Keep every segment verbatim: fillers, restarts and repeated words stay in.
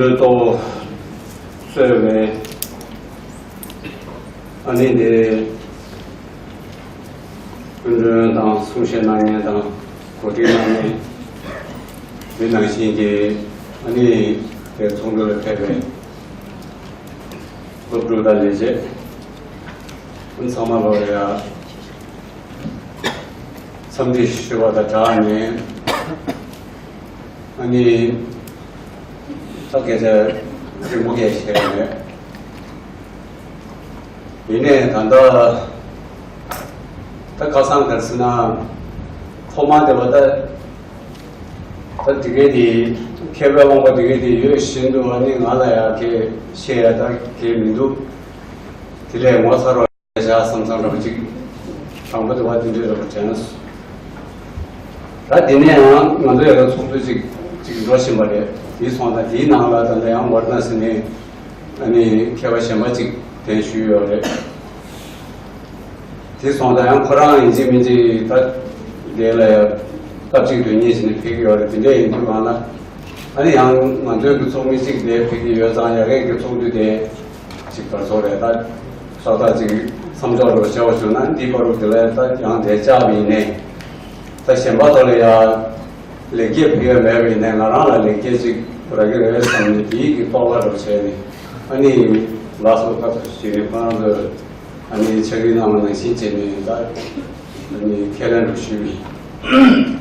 གཙོ་བོ་གཙོས་པའི་ཨ་ནི་དེ་སྐུ་མགྲོན་དང་གསུང་བཤད་གནང་མཁན་དང་གོ་སྒྲིག་གནང་མཁན་དེ་ནང་བཞིན་གྱི་ཨ་ནི་དེ་ཚོགས་འདུ་ལ་ཕེབས་པའི་སློབ་ཕྲུག་དང་ལས་བྱེད་ཚང་མ་ལོ་ཡ་འཚམས་འདྲི་ཞུ་བ་དང་སྦྲགས་ནས། ཨ་ནི། ད་སྐད་ཆ་རིང་པོ་སྐད་ཆ་བཤད་ཡོད་མེད། ཡིན་ནའི་ད་ལྟ་ད་ཁ་སང་ག་རེ་ཟེར་ན། ཐོག་མ་དེ་བ་ད་ད་དེ་གའི་དེ་མཁས་པའི་དབང་པོ་དེ་གའི་དེ་ཡོད་བཞིན་དུ་ཨ་ནི་ང་ལ་ཡ་གི་བཤད་ཡ་ད་གི་མི་འདུག་དེ་ལས་ངོ་ཚ་རོགས། བྱ་བསམ་བསམ་འདྲ་པོ་ཅིག་དང་པོ་དེ་བ་དེ་འདྲའི་འདྲ་པོ་དྲན་སོང་། ད་དེ་ནས་ཡང་ང་ཚོ་ཡ་གི་ཚོགས་འདུ་ཅིག་ཅིག་འགྲོ་བཞིན་པ་རེད། དེའི་སོང་ཙང་དེའི་ནང་ལ་ད་ལྟ་ཡང་ཝར་ན་སི་ནས་ཨ་ནི་མཁས་པ་གཞན་པ་ཅིག་གདན་ཞུས་ཡོད་རེད། དེ་སོང་ཙང་ཡང་ཁོ་རང་ཡིན་གཅིག་མིན་གཅིག་ད་དེ་ལ་ཡ་སྐབས་གཅིག་ཏུ་གཉིས་ཕྱིན་ནས་ཕེབས་ཀྱི་ཡོད་རེད། དེ་འདྲ་ཡིན་དུས་གང་ལ་ཨ་ནི་ཡང་ང་ཚོའི་གི་ཚོགས་མི་གཅིག་དེ་ཕེབས་ཀྱི་ཡོད་ཙང་ཡ་གི་གི་ཚོགས་འདུ་དེ། ཅིག་ག་རེ་ཟེར་རེད། ད་ས་ཐག་ཅིག་མཚམས་འཇོག་རོགས་བྱ་བ་བྱུང་ན་འདི་བར་དུ་དེ་ལ་ད་ཡང་དེ་བཅག་པ་ཡིན་ནའི། ད་གཞན་པ་ཚོ་ལ་ཡང་ལེགས་སྐྱེས་ཕུལ་ཡ་མེད་པ་ཡིན་ནའི་ང་རང་ལ་ལེགས་སྐྱེས་ཅིག་རག་གི་རེད་བསམ་ནས་དེའི་གི་རྟོགས་པ་རོགས་བྱས་ནས་ཨ་ནི་ལགས་སོ་ད་ཞུས་ནས་ཁོ་རང་ཚོས་ཨ་ནི་ཕྱག་བྲིས་གནང་བ་ནང་བཞིན་བྱས་ནས་ད་ཨ་ནི་ཁས་ལེན་རོགས་ཞུས་པ་ཡིན།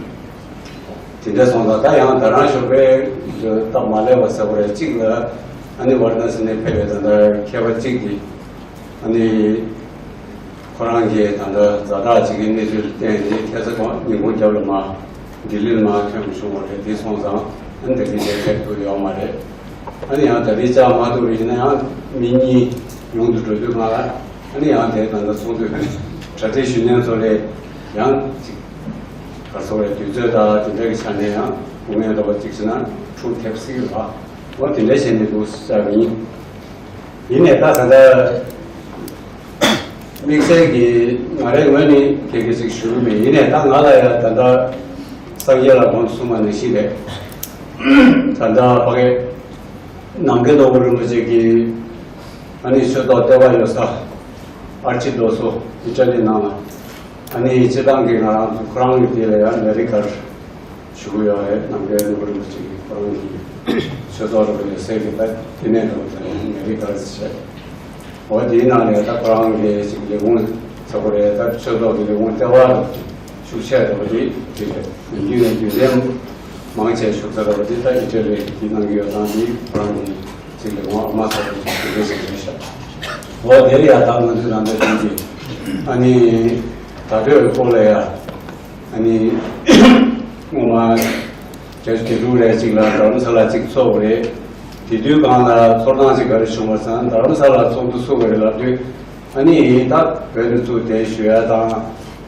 དེ་འདྲ་སོང་ཙང་ད་ཡང་ད་རང་ཞོགས་པའི་སྟབས་མ་ལེགས་པ་ཟེར་བ་རེད། གཅིག་ལ་ཨ་ནི་ཝར་ན་སི་ནས་ཕེབས་པའི་ད་ལྟ་མཁས་པ་གཅིག་གིས་ཨ་ནི་ཁོ་རང་གིས་ད་ལྟ་ཛ་དྲག་ཅིག་གི་གནས་ཚུལ་བསྟན་ཏེ་ཁ་སང་ཉིན་གུང་རྒྱབ་ལ་མར་ལྡི་ལིར་མར་ཐོན་བྱུང་བ་རེད། དེ་སོང་ཙང་ཨ་ནི་ད་གིན་དེ་ཕེབས་ཐུབ་ཡོད་མ་རེད། ཨ་ནི་ཡང་ད་རེས་བཅར་མ་ཐུབ་པ་ཡིན་ན་ཡང་མི་གཉིས་ཉུང་དུ་འགྲོ་དུས་སྒང་ལ་ཨ་ནི་ཡང་དེ་ད་ལྟ་ཚོགས་འདུའི་གྲ་སྒྲིག་ཞུ་མཁན་ཚོ་ལས་ཡང་ཅིག་ག་རེ་ཟེར་བའི་དུས་ཚོད་དང་དེ་འདྲ་གི་ཆ་ནས་ཡང་སྐུ་ངལ་འདྲ་པོ་ཅིག་བྱུང་ན་འཁྲུག་ཐེབས་སྲིད་ཀྱི་རེད། འོ་དེ་འདྲ་བྱས་ནས་འདུག་ཟེར་བ་ཡིན། ཡིན་ནའི་ད་ད་ལྟ་དམིགས་བསལ་གྱི་ང་རའི་ངོས་ནས་སྐད་ཆ་ཅིག་ཞུ་གི་མེད། ཡིན་ནའི་ད་ང་ལ་ཡང་ད་ལྟ་སངས་རྒྱས་ལ་གོང་དུ་གསུངས་པ་ནང་བཞིན་རེད། ད་ལྟ་ཕ་གི་ནམ་མཁའི་སྟོབས་པོ་རིན་པོ་ཆེ་གི་ཨ་ནི་ཆོས་ཐོག་ལྟེ་བ་ཡོད་ས་ཨར་ཅི་རྡོ་སོ་ཨི་ཊ་ལི་ནང་ལ་ཨ་ནི་སྤྱིར་བཏང་གི་ང་རང་ཚོ་ཁོ་རང་གི་དེ་ལ་ཡང་ཨ་མེ་རི་ཀར་ཞུ་གི་ཡོད་རེད། ནམ་མཁའི་སྟོབས་པོ་རིན་པོ་ཆེ་གི་ཁོ་རང་གི་ཆོས་ཐོག་རིན་པོ་ཆེ་ཟེར་གི་ད་དེ་ནས་འགྲོ་གི་ཨ་མེ་རི་ཀར་ཟེར། འོ་དེའི་ནང་ནས་ད་ཁོ་རང་གི་ཅིག་ལས་ཁུངས་ཚ་པོ་རེད། ད་ཆོས་ཐོག་གི་ལས་ཁུངས་ལྟེ་བ་ཤུགས་ཆེ་འདྲ་པོ་དེ་དེ་རེད། ཡིན་རྒྱུ་ཡིན་རྒྱུ་ལས་མང་ཆེ་ཤུགས་ཚ་འདྲ་པོ་དེ་ད་ཨི་ཊ་ལི་དེ་གནང་གི་ཡོད་ཙང་དེ་ཁོ་རང་གི་ཅིག་ལས་ཁུངས་ཨ་མ་ཚ་པོ་ཅིག་དེ་འདྲ་ཞིག་རེད་ཤག་འོ་དེར་ཡ་ད་ང་ཚོའི་ནང་པའི་ཏང་གི་ཨ་ནི་ད་ལྟའི་སྐོར་ལ་ཡ། ཨ་ནི་སྔོན་མ་བརྒྱད་ཅུ་གྱ་དྲུག་རེ་གཅིག་ལ་རྡ་རམ་ས་ལ་གཅིག་ཚོགས་པ་རེད། དེ་དུས་སྒང་ལ་ཚོར་སྣང་གཅིག་ག་རེ་བྱུང་བ་ཟེར་ན་རྡ་རམ་ས་ལ་ཚོགས་འདུ་ཚུགས་པ་རེད་ལབ་དུས་ཨ་ནི་ད་བོད་ནས་ཚུར་གདན་ཞུ་ཡ་དང་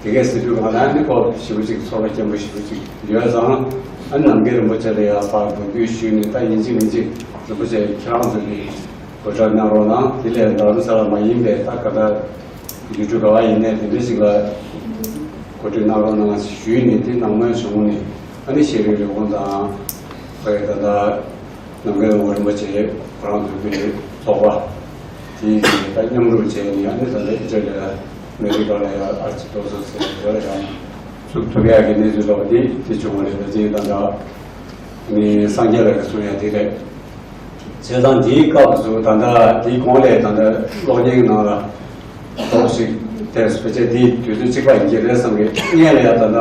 དེ་གས་ཟེར་དུས་སྒང་ལ་ཨ་ནི་ཁོ་ཞེ་པོ་ཅིག་ཚོར་བ་སྐྱེན་པོ་ཞེ་པོ་ཅིག་ཡོད་ཙང་ཨ་ནི་ནམ་མཁའི་རིན་པོ་ཆེ་ལ་ཡ་ཕར་འབོད་སྐུལ་ཞུས་ནས་ད་ཡིན་གཅིག་མིན་གཅིག་རིན་པོ་ཆེ་ཁྱེད་རང་ཚོ་གིས་གོ་སྒྲིག་གནང་རོགས་གནང་། དེ་ལས་རྡ་རམ་ས་ལ་མ་ཡིན་པའི་ད་ག་ད་ཡུལ་གྲུ་ག་བ་ཡིན་ནའི་དེ་འདྲ་ཞིག་ལ་གོ་སྒྲིག་གནང་རོགས་གནང་ཞུས་ནས་དེ་ནང་མོལ་བྱུང་ནས་ཨ་ནི་ཤེས་རིག་ལས་ཁུངས་དང་ད་ད་ནམ་མཁའི་སྟོབས་པོ་རིན་པོ་ཆེ་ཁོ་རང་ཚོའི་གི་ཚོགས་པ་དེའི་གི་ད་མཉམ་རུབ་བྱས་ནས་ཨ་ནི་ད་ལྟ་ཨི་ཊ་ལི་ལ་མེ་རི་ཀ་ལ་ཡང་ཨར་ཅི་རྡོ་སོ་ཟེར་བ་དེ་ལ་ཡང་ཚུགས་ཐུབ་ཡག་གི་གནས་ཚུལ་འདྲ་པོ་དེ་དེ་བྱུང་བ་རེད། ད་ཅིང་ད་ད་ནི་སངས་རྒྱས་ལགས་ཀྱིས་གསུང་ཡ་དེ་རེད། བྱས་ཙང་འདིའི་སྐབས་སུ་ད་ལྟ་འདིའི་གོང་ལས་ད་ལྟ་གློག་བརྙན་ནང་ལ་ཏོག་ཞིག་དེ་ཕལ་ཆེར་འདིའི་དུས་ཚོད་གཅིག་པ་ཡིན་གྱི་རེད་བསམ་གི། སྔོན་ལ་ཡང་ད་ལྟ་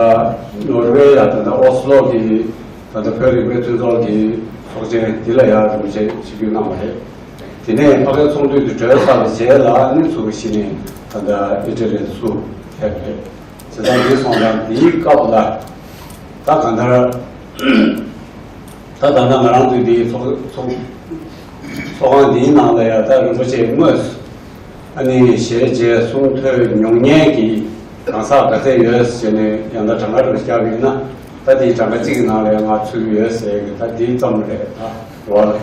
ནོར་ཝེ་ལ་ད་ལྟ་ཨོ་སི་ལོ་གི་ད་ལྟ་བོད་རིག་པའི་མཐུན་ཚོགས་ཀྱི་ཚོགས་ཆེན་འདི་ལ་ཡང་རིན་པོ་ཆེ་ཆིབས་བསྒྱུར་གནང་བ་རེད། དེ་ནས་ཕ་གིའི་ཚོགས་འདུ་དེ་གྲོལ་ཚར་བའི་རྗེས་ལ་ནི་ཚུར་གཞི་ནས་ད་ལྟ་ཨི་ཊ་ལི་ཚུར་ཕེབས་རེད། བྱས་ཙང་འདི་སོང་ཙང་འདིའི་སྐབས་ལ་ད་གང་ལྟར་ད་ད་ལྟ་ང་རང་ཚོའི་འདིའི་ཚོགས་ཚོགས་ཚོགས་ཁང་འདིའི་ནང་ལ་ཡང་ད་རིན་པོ་ཆེ་དངོས་སུ་ཨ་ནི་ཞལ་མཇལ་གསུང་ཐོས་མྱོང་མཁན་གྱི་གང་ཟག་ག་ཚད་ཡོད་ཟེར་ནས་ཡང་ད་གྲངས་ཀ་རེ་བཞག་པ་ཡིན་ན་ད་དེའི་གྲངས་ཀ་གཅིག་གི་ནང་ལ་ཡང་ང་ཚུད་ཀྱི་ཡོད་ཟེར་གི། ད་འདི་ཙམ་རེད། ད་རོགས་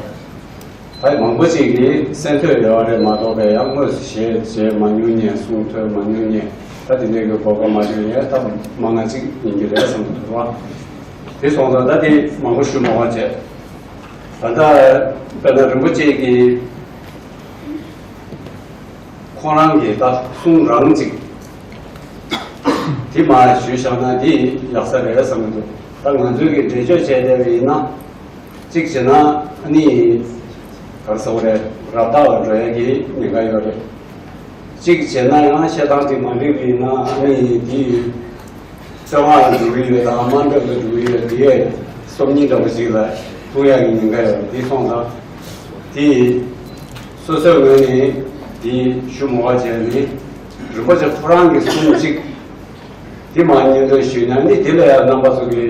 ལ། ད་མང་པོ་ཅིག་གིས་གསན་ཐོས་ཡོད་རེད་མ་གཏོགས་པའི་ཡང་དངོས་སུ་ཞལ་མཇལ་མ་མྱོང་མཁན་གསུང་ཐོས་མ་མྱོང་མཁན་ད་དེ་འདྲའི་གི་གོ་སྐབས་མ་བྱུང་མཁན་ད་མང་ང་གཅིག་ཡིན་གྱི་རེད་བསམ་གྱི་འདུག་བ། དེ་སོང་ཙང་ད་དེ་མང་པོ་ཞུ་མ་དགོས་བྱས། ད་ལྟ་དཔེར་ན་རིན་པོ་ཆེ་གིས་ཁོང་རང་གི་ད་གསུང་རང་ཅིག་དེ་མ་ཞུས་བཞག་ན་དེ་ཡག་ས་རེད་བསམ་གྱི་འདུག་ད་ང་ཚོའི་གི་འགྲེལ་བརྗོད་བྱས་བསྡད་པ་ཡིན་ན། གཅིག་བྱས་ན་ཨ་ནི་ག་རེ་ཟེར་དགོས་རེད། རབ་བཏགས་ལ་འགྲོ་ཡ་གི་ཉེན་ཁ་ཡོད་རེད། གཅིག་བྱས་ན་ཡང་བཤད་སྟངས་དེ་མ་འགྲིག་པ་ཡིན་ན་ཨ་ནི་དེ་བཙན་དབང་ལ་འགྲོ་གི་ཡོད་དང་དམའ་འབེབས་ལ་འགྲོ་གི་ཡོད། དེ་ཡས་སོམ་ཉི་འདྲ་པོ་ཞིག་ལ་ལྷུང་ཡ་གི་ཉེན་ཁ་ཡོད་རེད། དེ་སོང་ཙང་དེ་སོ་སོའི་ངོས་ནས་དེ་ཞུ་མ་བ་བྱས་ནས་རིན་པོ་ཆེ་ཁོ་རང་གི་གསུང་གཅིག་དེ་མ་སྙན་སྒྲོན་ཞུས་ནས་ཨ་ནི་དེ་ལ་ཡང་རྣམ་པ་ཚོ་གི་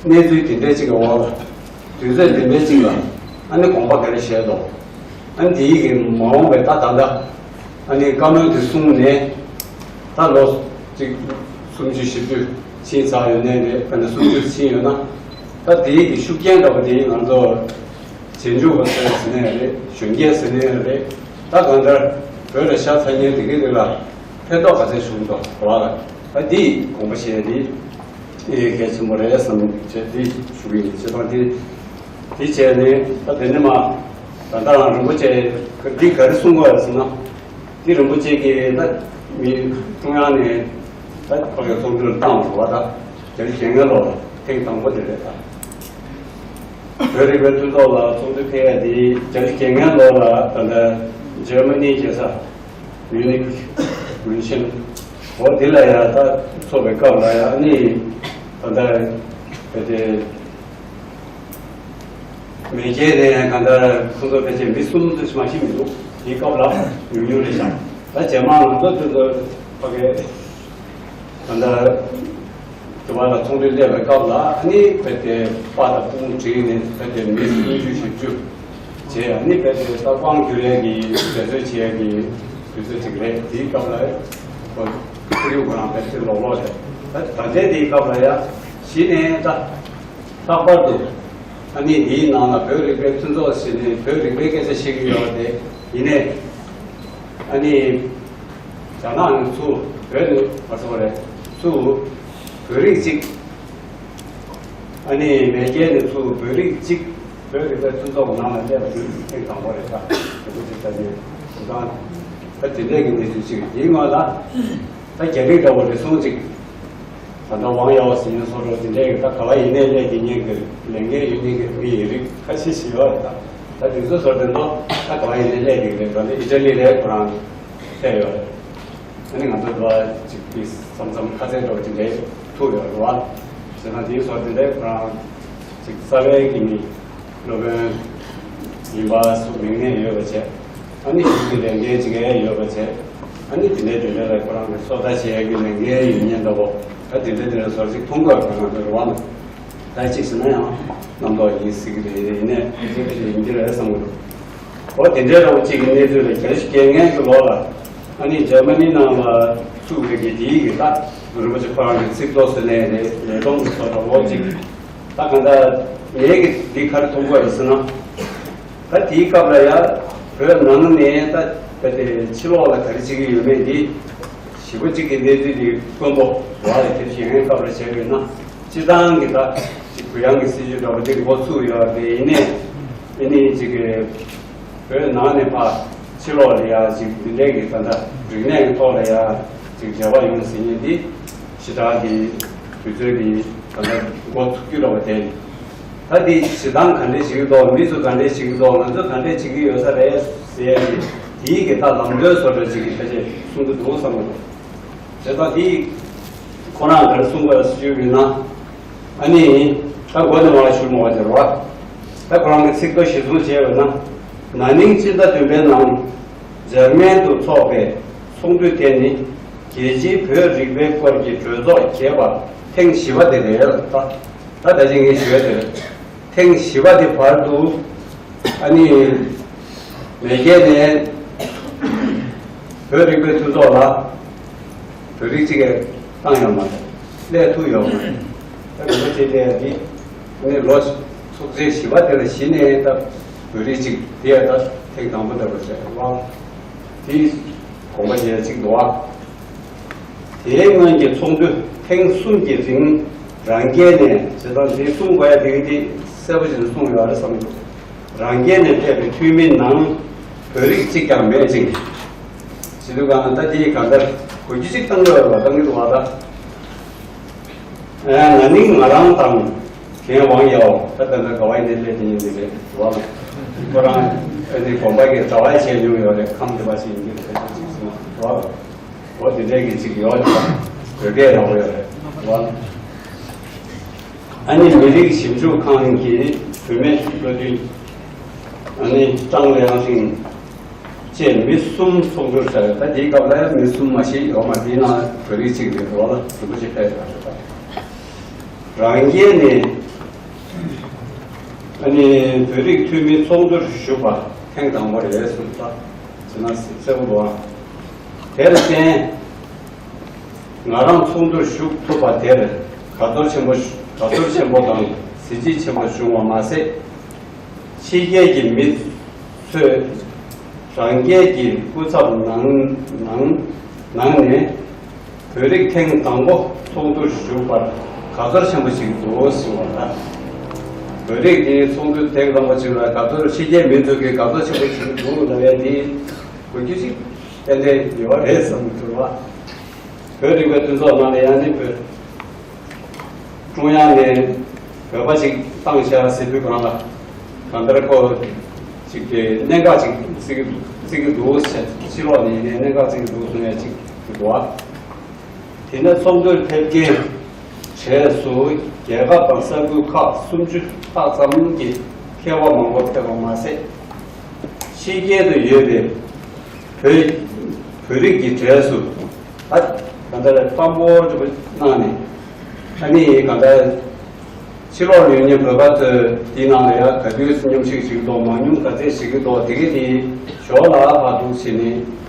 གནས་ཚུལ་དེ་འདྲ་གཅིག་གི་འོག་ལ་དུས་ཚོད་དེ་འདྲ་གཅིག་ལ་ཨ་ནི་དགོངས་པ་ག་རེ་བཞེས་དོ། ཨ་ནི་དེའི་གི་མ་འོངས་པའི་ད་ད་ལྟ་ཨ་ནི་བཀའ་མོལ་དེ་གསུངས་ནས་ད་ལོ་གཅིག་སུམ་ཅུ་བཞི་བཅུ་ཕྱིན་ཚར་ཡོད་ནའི་རེད། དཔེར་ན་སུམ་ཅུ་ཕྱིན་ཡོད་ན་ད་དེའི་གི་ཤུགས་རྐྱེན་འདྲ་པོ་དེ་ང་ཚོ་རྗེས་འཇུག་པ་ཟེར་ཟེར་ནའི་རེད། གཞོན་སྐྱེས་ཟེར་ནའི་རེད། ད་གང་ལྟར་བོད་ལ་ཤ་ཚ་མཁན་དེ་གི་རིགས་ལ་ཕན་ཐོགས་ག་ཚད་བྱུང་འདུག་གོ་བ་ལ་ད་དེའི་དགོངས་པ་བཞེས་དེ། དེ་གལ་ཆེན་པོ་རེད་བསམ་བྱས་དེ་ཞུ་གི་ཡིན། བྱས་ཙང་དེ་དེ་བྱས་ནས་ད་དེ་ནས་མ་ད་ལྟ་རང་རིན་པོ་ཆེ་འདི་ག་རེ་གསུང་དགོས་ཟེར་ན། འདི་རིན་པོ་ཆེ་གིས་ད་མི་ཀྲུང་དབྱང་ནས་ད་ཕ་གི་ཚོགས་འདུར་བཏང་འགྲོ་བ་ད་རྒྱ་རི་བཞེངས་མཁན་ལོ་ཐེངས་དང་པོ་དེ་རེད་ད། བོད་རིག་པའི་མཐུན་ཚོགས་ལ་ཚོགས་འདུ་ཕེབས་ཡ་དེ་རྒྱ་རི་བཞེངས་མཁན་ལོ་ལ་ད་ལྟ་འཇར་མ་ནི་རྒྱལ་ས། མིའུ་ནིག་མིའུ་ཤན། འོ་དེ་ལ་ཡ་ད་ཚོགས་པའི་སྐབས་ལ་ཡ་ཨ་ནི་ད་ལྟ་བོད་དེ་མེས་རྒྱལ་ནས་གང་ལྟར་ཁོང་ཚོ་ཕལ་ཆེར་མི་གསུམ་ཙམ་མ་ཤི་མི་འདུག་དེའི་སྐབས་ལ་ཉུང་ཉུང་རེད་ཤག་ད་རྗེས་མ་ང་ཚོ་དེ་ཚོ་ཕ་གི་ད་ལྟ། དེ་བ་ལ་ཚོགས་འདུ་སླེབས་པའི་སྐབས་ལ་ཨ་ནི་བོད་དེ་པ་དང་སྤུན་བསྒྲིགས་ནས་བོད་དེ་མི་སུམ་ཅུ་བཞི་བཅུ་བྱས། ཨ་ནི་བོད་དེ་ད་དབང་བསྒྱུར་ཡས་ཀྱི་འབད་རྩོལ་བྱེད་ཡས་ཀྱི་དུས་ཚོད་ཅིག་རེད། དེའི་སྐབས་ལ་ཁོ་ཁོར་ཡུག་ཁོ་རང་བོད་དེ་ལོག་ལོག་རེད། ད་ད་ལྟའི་དེའི་སྐབས་ལ་ཡ་གཞི་ནས་ད་ལྷག་པར་དུ་ཨ་ནི་དེའི་ནང་ལ་བོད་རིག་པའི་མཐུན་ཚོགས་ཟེར་ནས་བོད་རིག་པའི་སྐད་ཆ་བཤད་ཀྱི་ཡོད་རེད། ཡིན་ནའི་ཨ་ནི། རྒྱ་ནག་ནས་ཚུར་བོད་ནས་མ་སོང་རེད། ཚུར་བོད་རིགས་གཅིག་ཨ་ནི་མེས་རྒྱལ་ནས་ཚུར་བོད་རིགས་གཅིག་བོད་རིག་པའི་མཐུན་ཚོགས་ནང་ལ་སླེབས་པ་དེ་ཐེངས་དང་པོ་རེད། ད་དེ་འདྲ་ཅིག་ད་ནས་དེ་དང་ད་དེ་འདྲས་ཀྱི་གནས་ཚུལ་ཅིག་དེའི་སྔོན་ལ་ད་རྒྱ་རིགས་འདྲ་བོ་རེ་ཟུང་ཅིག་ད་ལྟ་དབང་ཡོད་ཟེར་མཁན་སོགས་འདྲ་དེ་འདྲས་ཀྱི་ད་ག་བ་ཡིན་ནའི་སླེབས་ཀྱི་མཁན་གྱི་ལས་འགན་ཡོད་མཁན་གྱི་མི་ཡི་རིགས་ཁ་ཤས་ཤིག་ཡོད་རེད། ད་ད་དེ་ཚོ་ཚོར་དེ་ཚོ་ད་ག་བ་ཡིན་ནའི་སླེབས་ཀྱི་རེད། ད་ལྟ་ཨི་ཊ་ལི་ལའི་ཁོ་རང་སླེབས་ཡོད་རེད། ཨ་ནི་ང་ཚོ་འགྲོ་བ་ཅིག་གིས་མཚམས་མཚམས་ཁ་ཚད་འགྲོ་བ་ཅིག་འདྲ་ཐུག་ཡོད་རེད་བ། བྱས་ན་དེའི་སོགས་དེ་འདྲའི་ཁོ་རང་ཅིག་རྩ་བའི་གི་མི་སློབ་དཔོན་ཡིན་པ་སོགས་མིང་གནས་ཡོད་པ་བྱས། ཨ་ནི་ཞིག་གི་ལས་འགན་ཅིག་ཡང་ཡོད་པ་བྱས། ཨ་ནི་དེ་འདྲའི་དེ་འདྲའི་ལ་ཁོ་རང་གི་སོ་ལྟ་བྱེད་ཡ་གི་ལས་འགན་ཡོད་མཁན་འདྲ་བོ་ད་དེ་འདྲའི་དེ་འདྲའི་སོར་ཅིག་མཐོང་དགོས་པ་ང་ཚོ་རེད་བ། ད་གཅིག་ཟེར་ན་ཡང་རྣམ་རྟོག་ཡིན་སྲིད་ཀྱི་རེད། ཡིན་ནའི་དེ་འདྲ་ཡིན་གྱི་རེད་བསམ་གྱི་འདུག་འོ་དེ་འདྲའི་རོགས་གཅིག་གི་གནས་ཚུལ་ལ་རྒྱལ་སྤྱི་རྒྱལ་ངན་གྱི་ལོག་ལ་ཨ་ནི་འཇར་མ་ནི་ནང་ལ་བཙུགས་པའི་གི་དེའི་གི་ད་རིན་པོ་ཆེ་ཁོ་རང་གི་ཚིག་ཐོ་ཟེར་ནའི་རེད། ལས་བསྡོམས་ཀྱི་ཐོག་ལ་ལོ་གཅིག་ད་གང་ལྟར་ངའི་གི་འདི་ག་རེ་མཐོང་གི་ཡོད་ཟེར་ན། ད་དེའི་སྐབས་ལ་ཡ་བོད་ནང་ནས་ད་ད་དེ་ཕྱི་ལོགས་ལ་ག་རེ་བྱེད་ཀྱི་ཡོད་མེད་འདི་ཞིབ་པོ་གཅིག་གི་གནས་ཚུལ་འདི་དཀོན་པོ་བ་ལ་དེ་བཞེངས་སྐབས་ལ་བྱས་པས་ན། སྤྱི་བཏང་གི་ད་ཅིག་གུ་ཡངས་ཀྱི་སྲིད་ཇུས་འདྲ་བོ་དེ་འགོ་ཚུགས་ཡོད་རེད། ཡིན་ནའི་ཡིན་ནའི་ཅིག་གི་བོད་ནང་ནས་ཕར་ཕྱི་ལོགས་ལ་ཡ་ཅིག་འདི་འདྲའི་གི་ད་ལྟ་རིག་གནས་ཀྱི་ཐོག་ལ་ཡ་ཅིག་འབྲེལ་བ་ཡོང་ཟེར་མཁན་འདི་ཞེ་དྲག་གི་དུས་ཚོད་འདི་ད་ལྟ་འགོ་ཚུགས་རྒྱུ་འདྲ་བོ་དེ། ད་འདི་བྱེད་སྟངས་ག་འདྲས་བྱེད་ཀྱི་འདུག་མི་ཚོ་ག་འདྲས་བྱེད་ཀྱི་འདུག་ང་ཚོ་ག་འདྲས་བྱེད་ཀྱི་ཡོད་ས་རེད་ཟེར་ཡ་གི་དེའི་གི་ད་ལམ་སྟོན་བཟོ་འདྲ་ཅིག་གི་ཕལ་ཆེར་གསུང་གི་འདུག་བསམ་གྱི་འདུག་བྱས་ཙང་དེ་ཁོ་རང་ག་རེ་གསུང་དགོས་ཞུས་པ་ཡིན་ན། ཨ་ནི་ད་འགོ་ནས་མར་ཞུ་མ་བ་དེ་རེད་བ། ད་ཁོ་རང་གི་ཚིག་ཐོ་གཞིར་བཟུང་བྱས་པ་ན། ན་ནིང་སྤྱི་ཟླ་བདུན་པའི་ནང་འཇར་མན་དུ་འཚོགས་པའི་ཚོགས་འདུ་དེ་ནི་རྒྱལ་སྤྱིའི་བོད་རིག་པའི་སྐོར་གྱི་གྲོས་ཚོགས་ཞེས་པ་ཐེངས་བཞི་པ་དེ་རེད། ད་ད་ད་ཅི་ངས་ཞུ་ཡ་དེ་རེད། ཐེངས་བཞི་པ་དེ་བར་དུ་ཨ་ནི་མེས་རྒྱལ་ནས་བོད་རིག་པའི་མཐུན་ཚོགས་ལ་བོད་རིགས་གཅིག་གིས་བཏང་ཡོད་མ་རེད། སླེབས་ཐུབ་ཡོད་མ་རེད། ད་རིན་པོ་ཆེ་སླེབས་ཡ་དེ་ཨ་ནི་ལོ་ཚོགས་ཆེན་བཞི་པ་དེ་ལ་གཞི་ནས་ད་བོད་རིགས་གཅིག་དེ་ཡ་ད་ཐེངས་དང་པོ་ལྟ་བུ་བྱས་པ་དེ་དགོངས་པ་བཞེས་ཡ་གཅིག་འདུག་ཨ། དེའི་སྔོན་གྱི་ཚོགས་འདུ་ཐེངས་གསུམ་གྱི་རིང་རང་རྒྱལ་ནས་བྱེད་སྟངས་དེ་གསུང་དགོས་ཡ་དེ་གི་དེ་གསལ་པོ་ཞིག་གསུངས་ཡོད་རེད་བསམ་གྱི་འདུག་རང་རྒྱལ་ནས་ཕེབས་པའི་འཐུས་མི་ནང་བོད་རིགས་གཅིག་ཀྱང་མེད་ཅིང་། བྱེད་དུས་གང་ལ་ད་དེའི་གང་ལྟར་གོ་རྒྱུ་གཅིག་བཏང་དགོས་པ་བཏང་གི་འདུག་བ་ད། ཨ་ན་ནིང་ང་རང་དང་རྒན་དབང་ཡའོ་ད་ལྟ་ན་ག་བ་ཡིན་ནའི་སླེབས་དེ་ཡིན་ནི་རེད་བ། ཁོ་རང་ཨ་ནི་དགོན་པ་གི་གྲྭ་བ་བྱས་མྱོང་ཡོད་རེད། ཁམས་དེ་པ་ཞིག་ཡིན་གྱི་རེད་ཅིག་སོང་བ། འོ་དེ་འདྲའི་གི་ཅིག་ཡོད་ཅིག་བོད་སྐད་རང་ཡོད་རེད་བ། ཨ་ནི་མི་རིགས་ཞིབ་འཇུག་ཁང་གི་བུད་མེད་བློ་མཐུན། ཨ་ནི་ཀྲང་ལེང་ཧྲིང་བཅས་མི་གསུམ་ཚོགས་འདུར་བཅར། ད་དེའི་སྐབས་ལ་མི་གསུམ་མ་ཞིག་ཡོད་མ་དེའི་ནང་བོད་རིགས་གཅིག་རེད་འགྲོ་ལ་རིན་པོ་ཆེ་ཕེབས་ཡོད་རེད། རང་རྒྱལ་ནས་ཨ་ནི་བོད་རིགས་འཐུས་མི་ཚོགས་འདུར་ཞུགས་པ་ཐེངས་དང་པོ་རེད་གསུངས། ད་ཅི་ན་གསལ་པོ་འདུག་ཨ། དེར་བརྟེན། ང་རང་ཚོགས་འདུར་ཞུགས་ཐུབ་པ་དེར་དགའ་ཚོར་ཆེན་པོ་དགའ་ཚོར་ཆེན་པོ་དང་གཟི་བརྗིད་ཆེན་པོ་བྱུང་བ་མ་ཟད། ཕྱི་རྒྱལ་གྱི་མི་ཚོས་རང་རྒྱལ་གྱི་སྐུ་ཚབ་ནང་ནང་ནང་ནས་བོད་རིགས་ཐེངས་དང་པོ་ཚོགས་འདུར་ཞུགས་པར་དགའ་ཚོར་ཆེན་པོ་ཞིག་འདུག་ཟེར་བ་ལ། བོད་རིགས་དེའི་ཚོགས་འདུ་ཐེངས་དང་པོ་ཞིག་ལ་དགའ་ཚོར་ཕྱི་རྒྱལ་མི་ཚོ་གིས་དགའ་ཚོར་ཆེན་པོ་ཞིག་འདུག་ལབ་ཡ་དེ་གོ་རྒྱུ་ཞིག་ཏན་ཏན་ཡོད་རེད་བསམ་གྱི་འདུག་བ། བོད་རིག་པའི་མཐུན་ཚོགས་ནང་ནས་ཡང་ནི་བོད་ཀྲུང་དབྱང་ནས་བོད་པ་ཞིག་བཏང་བཞག་ཟེར་དུས་གང་ལ་གང་ལྟར་ཁོ་ཅིག་གི་གནད་འགག་ཅིག་བརྩི་གི་བརྩི་གི་འདུག་ཟེར། ཕྱི་ལོགས་ནས་ཡིན་ནའི་གནད་འགག་བརྩི་གི་འདུག་གསུང་ཡ་ཅིག་འདུག་བ། དེ་ནས་ཚོགས་འདུར་ཕེབས་མཁན་གྲས་སུ་རྒྱལ་ཁབ་དང་ས་ཁུལ་ཁག་སུམ་ཅུ་ལྷག་ཙམ་གྱི་མཁས་པ་མང་པོ་ཕེབས་པ་མ་ཟད། ཕྱི་རྒྱལ་དུ་ཡོད་པའི་བོད་བོད་རིགས་ཀྱི་གྲས་སུ་ད་གང་ལྟར་དཔང་པོ་གནང་ནས་ཨ་ནི་གང་ལྟར་ཕྱི་ལོགས་ཡོད་མཁན་བོད་པ་ཚོས་འདི་ནང་ལ་ཡང་ག་དུས་སུ་མཉམ་ཞུགས་བྱེད་ཀྱི་འདུག་མ་མཉམ་ག་ཚད་བྱེད་ཀྱི་འདུག་དེ་གའི་དེ་ཞོར་ལ་ཕར་འདུག་བྱས་ནས་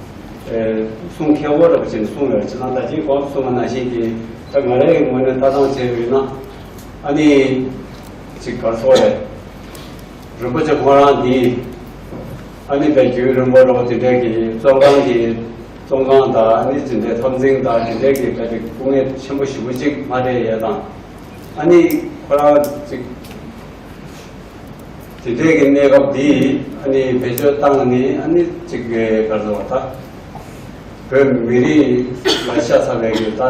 གསུང་མཁས་པོ་འདྲ་པོ་བྱས་ནས་གསུང་ཡོད་ཅེ་ན། ད་ཅིག་གོང་དུ་གསུངས་པ་ནང་བཞིན་གྱི་ད་ང་རའི་ངོས་ནས་ལྟ་སྟངས་བྱས་པ་ཡིན་ན་ཨ་ནི་ཅིག་ག་རེ་ཟེར་དགོས་རེད། རིན་པོ་ཆེ་ཁོང་རང་འདི་ཨ་ནི་དཔལ་རྒྱུན་རིང་པོ་རོགས་དེ་འདྲས་ཀྱི་བཙོན་ཁང་གི་བཙོན་ཁང་དང་ཨ་ནི་དེ་འདྲས་འཐབ་འཛིང་དང་དེ་འདྲས་ཀྱི་དཔེ་དེ་སྐུ་ངལ་ཆེན་པོ་ཞེ་པོ་ཅིག་མ་སྤྲད་ཡས་དང་ཨ་ནི་ཁོ་རང་ཅིག་དེ་འདྲས་ཀྱི་གནས་སྐབས་འདི་ཨ་ནི་བེད་སྤྱོད་བཏང་ནས་ཨ་ནི་ཅིག་ག་རེ་ཟེར་བ་ད་བོད་མི་རིགས་ལ་ཤ་ཚ་བའི་གི་ད་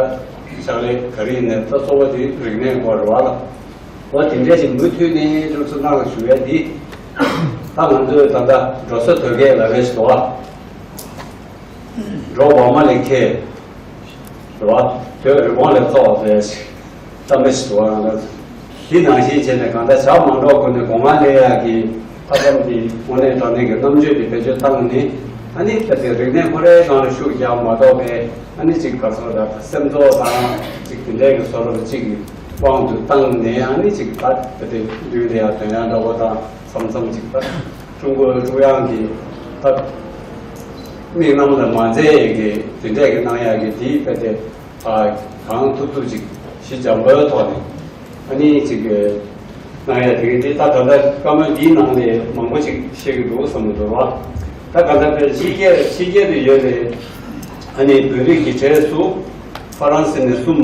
ཕྱག་ལས་ག་རེ་ཡིན་ནའི་ད་གཙོ་བོ་དེ་རིག་གནས་སྐོར་རེད་བ་ལ། འོ་དེ་འདྲས་ཞིག་མུ་མཐུད་ནས་ཁྱོད་ཚོ་ནང་ལ་ཞུ་ཡས་འདི། ད་ང་ཚོས་ད་ལྟ་འགྲོ་ས་དོལ་རྒྱལ་ལ་བས་ཤི་དོ། འགྲོ་བ་མ་ལས་ཁེ། རེད་བ། དོལ་རི་བོང་ལས་གཙོ་བ་བས་ཤི། ད་མི་ཤི་དོ་ང་ཚོ། དེ་ནང་བཞིན་བྱས་ནས་གང་ལྟར་ཞག་མ་འགྲོ་གོང་ནས་སྒོ་ང་ལས་ཡག་གི་ཐབས་ལམ་དེ་དངོས་གནས་དྲང་གནས་ཀྱི་རྣམ་དཔྱོད་དེ་བེད་སྤྱོད་བཏང་ནས་ཨ་ནི་ད་ལྟའི་རིག་གནས་ཁོ་རའི་སྒང་ལ་ཤུགས་རྒྱག་མ་གཏོགས་པའི་ཨ་ནི་ཅིག་ག་ཚོད་ད་སེམས་ཚོར་དང་ཅིག་དེ་འདྲའི་གི་བཟོ་འདྲ་ཅིག་གི་དབང་དུ་བཏང་ནས་ཨ་ནི་ཅིག་ད་ད་ལྟའི་མདུན་དེ་ཡང་དོན་ཡང་འདྲ་བོ་དང་མཚམས་མཚམས་ཅིག་ད་ཀྲུང་གོ་ཀྲུང་དབྱང་གི་ད་དམིགས་རྣམ་ལ་མ་མཛད་ཡས་ཀྱི་དེ་འདྲས་ཀྱི་གནང་ཡག་གི་དེའི་ཕན་བདེ་གང་ཐུབ་ཐུབ་ཅིག་ཞི་འཇམ་པོའི་ཐོག་ནས་ཨ་ནི་ཅིག་གནང་ཡག་དེ་གི་དེ་ད་ད་ལྟ་བཀའ་མོལ་འདིའི་ནང་ནས་མང་པོ་ཅིག་བཤད་ཀྱི་འདུག་བསམ་གྱི་འདུག་ར། ད་ག་ད་ཕྱི་རྒྱལ་ཕྱི་རྒྱལ་དུ་ཡོད་པའི་ཨ་ནི་བོད་རིགས་ཀྱི་གྲས་སུ་ཧྥ་རན་སི་ནས་གསུམ།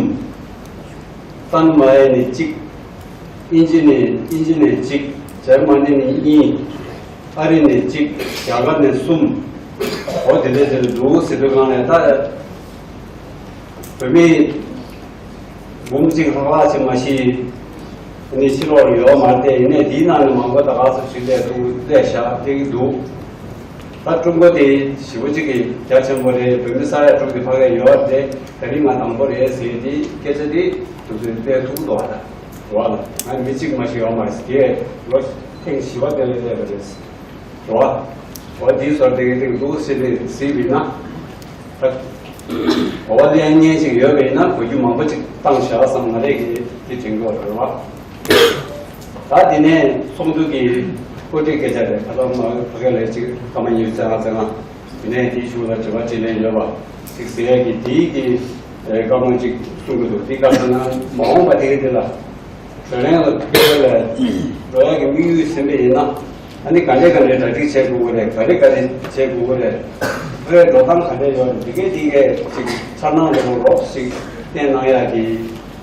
ཏན་མ་ཡེ་ནས་གཅིག་དབྱིན་ཇི་ནས་དབྱིན་ཇི་ནས་གཅིག་འཇར་མ་ནི་ནས་གཉིས། ཨ་རི་ནས་གཅིག་རྒྱ་གར་ནས་གསུམ། འོ་དེ་འདྲ་དེ་འདུག་ཟེར་དུས་གང་ལས་ད་བོད་མི་འབུམ་གཅིག་ལྷག་ལྷག་ཅིག་མ་གཞི་ནི་ཕྱི་ལོགས་ལ་ཡོད་མ་རེད་དེ། ཡིན་ནའི་འདིའི་ནང་ནས་མང་པོ་ད་ག་ཚོད་ཅིག་སླེབས་འདུག་སླེབས་བཞག་སླེབས་ཀྱི་འདུག་ད་ཀྲུང་གོ་དེ་ཞེ་པོ་གཅིག་གི་རྒྱ་ཆེན་པོ་རེད། བོད་མི་ས་ཡ་དྲུག་གི་ཕ་གིར་ཡོད་རེད། ད་རིང་ང་དང་པོ་རེད་ཟེར་དེ་སྐད་ཆ་དེ་དུས་ཚོད་སླེབས་ཐུབ་འདུག་བ། ད་རེད་བ། ང་མི་གཅིག་མ་ཞིག་ཡོད་མ་རེད། དེ་ལོ་ཐེངས་བཞི་པ་དེ་ལ་སླེབས་པ་རེད། རེད་བ། འོ་དེའི་ཟུར་དེ་གི་སྟེང་འདུག་ཟེར་ནས་གཟིགས་པ་ཡིན་ན། ད་གོ་བ་ལེན་མཁན་ཞིག་ཡོད་པ་ཡིན་ན་གོ་རྒྱུ་མང་པོ་ཅིག་བཏང་བཞག་བསམ་ང་རེ་གི་དེ་དྲན་གྱི་ཡོད་རེད་བ། ད་དེ་ནས་ཚོགས་འདུ་གི་བཀོད་སྒྲིག་སྐད་ཆ་རེད། ཁ་སང་མ་ཕ་གི་ལ་ཅིག་སྐར་མ་ཉི་ཤུ་རྩ་ལྔ་རྩ་ལྔ། དེ་ནས་དེའི་གཞུག་ལ་དྲི་བ་དྲིས་ལན་ཡོད་པ་ཅིག་ཟེར་ཡས་ཀྱི་དེའི་གི་བཀའ་མོལ་ཅིག་གསུང་གི་འདུག་དེ་སྐབས་སུ་ན་མ་འོངས་པ་དེ་གི་དེ་ལ་བགྲོ་གླེང་ལ་ཕེབས་པ་ལ་འགྲོ་ཡག་གི་དམིགས་ཡུལ་ཟིན་པ་ཡིན་ན། ཨ་ནི་ག་འདྲས་ག་འདྲས་གྲ་སྒྲིག་བྱེད་དགོས་ཀྱི་རེད། ག་རེ་ག་རེ་བྱེད་དགོས་ཀྱི་རེད། ཕ་གིའི་འགྲོ་སྟངས་ག་འདྲས་ཡོད་རེད། འདི་གས་འདི་གས་ཅིག་འཆར་སྣང་འདྲ་པོ་རོབ་ཅིག་བསྟན་གནང་ཡག་གི་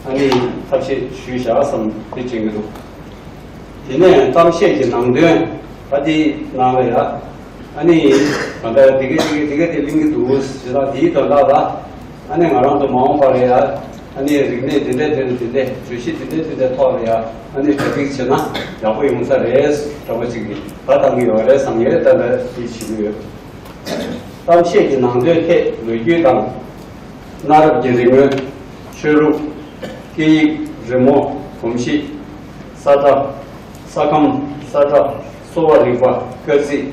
ཨ་ནི་ཐབས་ཤེས་ཞུས་བཞག་བསམ་དེ་དྲན་གྱི་འདུག་དེ་ནས་གཏམ་བཤད་ཀྱི་ནང་དོན་ ད་དེའི་ནང་ལ་ཡ། ཨ་ནི། ད་ལྟ་དེ་ག་དེ་ག་དེ་ག་དེ་གླེང་གི་འདུག་ཞེས་དང་དེའི་དོན་དག་ལ། ཨ་ནི་ང་རང་ཚོ་མ་འོངས་པར་ཡ། ཨ་ནི་རིག་གནས་འདི་འདྲ་དེ་འདྲ་དེ་འདྲ་བརྗོད་གཞི་འདི་འདྲ་དེ་འདྲ་ཐོག་ལ་ཡ། ཨ་ནི་གྲ་སྒྲིག་བྱས་ན་ཡག་པོ་ཡོང་ས་རེད་འདྲ་པོ་ཅིག་གི་བརྡ་བཏང་གི་ཡོད་རེད་བསམ་ཡས་ད་ལྟ་དེ་བྱེད་ཀྱི་ཡོད། གཏམ་བཤད་ཀྱི་ནང་དོན་ཐད་ལོ་རྒྱུས་དང་། གནའ་རབས་ཀྱི་རིག་དངོས། ཆོས་ལུགས། སྐད་ཡིག་རི་མོ། གོམས་གཤིས། ས་ཁྲ། ས་ཁམས། ས་ཁྲ། གསོ་བ་རིག་པ། སྐར་རྩིས།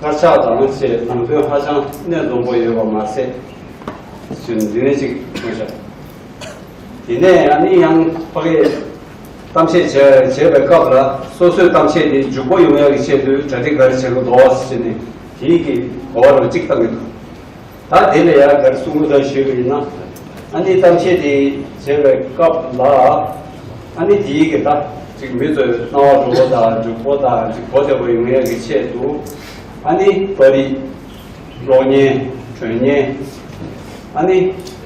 དཀར་ཆག་དང་བཅས་ནང་དོན་ཧ་ཅང་སྣེ་འཛོམས་པོ་ཡོད་པ་མ་ཟད། ཞུ་འདི་ནས་ཅིག་གསུངས་ཤག་དེ་ནས་ཨ་ནི་ཡང་ཕ་གིའི་གཏམ་བཤད་བྱས་བྱས་པའི་སྐབས་ལ་སོ་སོའི་གཏམ་བཤད་དེ་མཇུག་པོ་ཡོང་ཡག་གི་ཆེད་དུ་གྲ་སྒྲིག་ག་རེ་བྱེད་དགོས་འདུག་ཟེར་ནས་དེའི་གི་གོ་བ་རུ་གཅིག་བཏང་གི་འདུག་ད་དེ་ལ་ཡང་ག་རེ་གསུང་གི་འདུག་ཞུས་པ་ཡིན་ན། ཨ་ནི་གཏམ་བཤད་དེ་བྱས་པའི་སྐབས་ལ། ཨ་ནི་དེའི་གི་ད་ཅིག་མི་ཚོའི་སྣང་བ་འགྲོ་པོ་དང་འཇུག་པོ་དང་ཅིག་གོ་བདེ་པོ་ཡོང་ཡག་གི་ཆེད་དུ། ཨ་ནི་པར་རིས། གློག་བརྙན། དྲ་བརྙན། ཨ་ནི་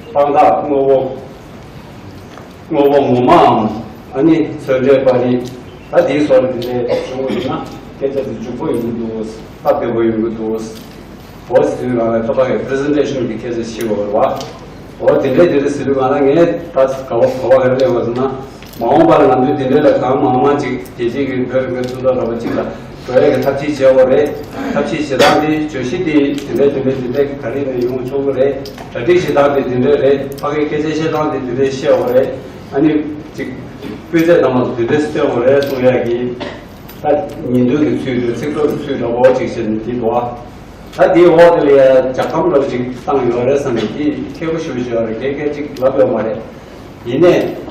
དཔང་རྟགས་དངོས་པོ། དངོས་པོ་ངོ་མའམ། ཨ་ནི་ཚོན་ཁྲའི་པར་རིས། ད་དེའི་སོགས་དེ་འདྲའི་བྱུང་བ་ཡིན་ན་སྐད་ཆ་དེ་འཇུག་པོ་ཡོང་གི་འདུག་སྟབས་བདེ་པོ་ཡོང་གི་འདུག་འོ་ཟེར་དུས་རང་ལ་ཐོབ་པ་ཡི་presentation་གི་སྐད་ཆ་བྱེད་དགོས་རེད་བ། འོ་དེ་འདྲའི་དེ་འདྲ་ཟེར་དུས་ང་ལ་ངས་ད་ག་བ་ག་བ་ག་རེ་ལས་བ་ཟེར་ན། མ་འོངས་པར་ང་ཚོས་དེ་འདྲའི་ལ་གང་མང་མང་ཅིག་རྒྱལ་སྤྱིའི་གི་བོད་རིག་པའི་མཐུན་ཚོགས་འདྲ་བ་ཅིག་ལ་འགྲོ་ཡག་གི་ཐབས་ཤེས་བྱེད་དགོས་རེད། ཐབས་ཤེས་བྱེད་སྟངས་དེ་བརྗོད་གཞི་དེ་དེ་འདྲའི་དེ་འདྲའི་དེ་འདྲའི་ག་རེ་ནས་ཡོང་ཆོག་གི་རེད། གྲ་སྒྲིག་བྱེད་སྟངས་དེ་དེ་འདྲའི་རེད། ཕ་གིའི་སྐད་ཆ་བཤད་སྟངས་དེ་དེ་འདྲའི་བཤད་དགོས་རེད། ཨ་ནི་ཅིག་སྤུས་ཚད་དང་མ་དེ་འདྲའི་བསྟན་དགོས་རེད་གསུང་ཡག་གི། ད་ཉིན་ཐོ་གི་ཚུལ་དུ་ཚིག་ཐོ་གི་ཚུལ་འདྲ་བོ་ཅིག་བྱས་ནས་འདི་འདུག་ཨ། ད་འདིའི་འོག་དེ་ལ་ཡ་ལྗགས་ཁམས་འདྲ་བོ་ཅིག་བཏང་ཡོད་རེད་བསམ་ནས་འདི་མཁས་པོ་ཞེ་པོ་ཅིག་ཡོད་རེད། གས་གས་ཅིག་ལབ་ཡོད་མ་རེད། ཡིན་ནའི།